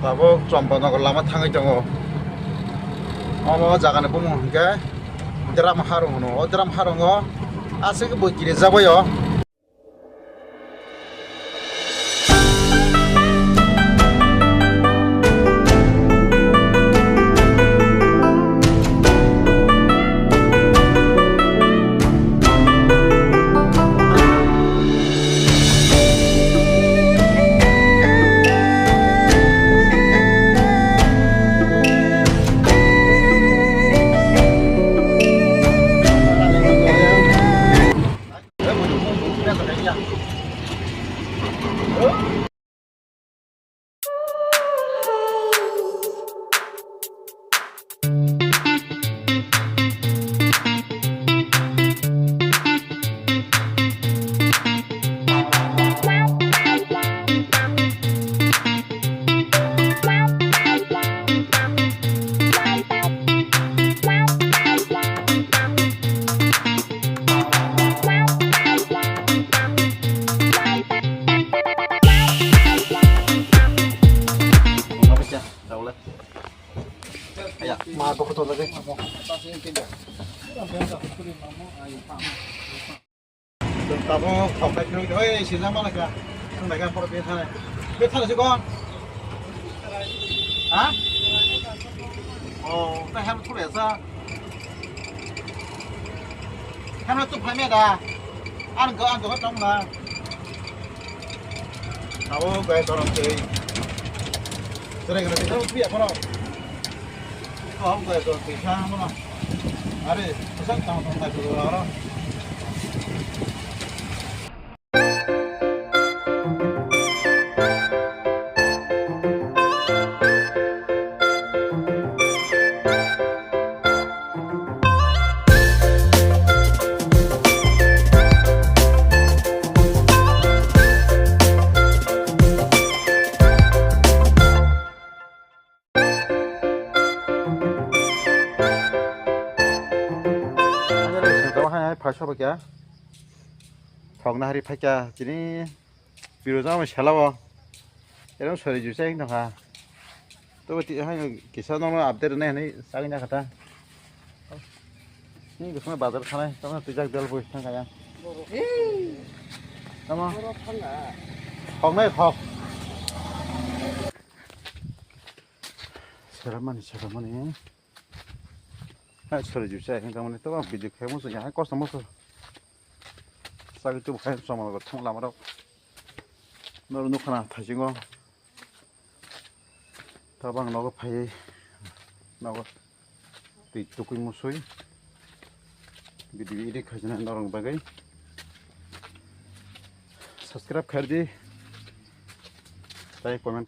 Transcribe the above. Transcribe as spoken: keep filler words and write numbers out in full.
Tabuk Champanagar lama thangwi tongo. Omo jagani bumung hwnkhe Dram Harung hwno. O Dram Harungo aswk bwkiri jagwi o. Tabuk thok khai phirwi, oi, sijak mana kha. Thang nai kha, poro be thanai. Be thanai se kon? Ha? Oh, ta hem thule sa. Hem tu phai me da. An go, an go tong na. Tabuk gai dorong tei. Sere gana tei tabuk biya kono. Tabuk gai dorong tei sa mana. Are, pesan tang tang gai dorong. Hai, hai, phai sobo kya? Thok na hari phai kya? Chini piro jama sela bo. Erong sori ju chai nokha. To ti hai kisa no update nai nai chai na kata. Ni gusma bazar khanai, tamo twijak del boi thang kaya. Tamo. Thok nai thok. Seramani, seramani. Hai, sori ju chai, hingka mani to video khai musu, hai, kosto musu. Sagwi tubu khai, somo go thung lama rok. Noro nukha na thaisingo. Tabang nogo phai, nogo twi tukui musui. Video edit khai jana norok bagwi. Subscribe khai di. Tai comment.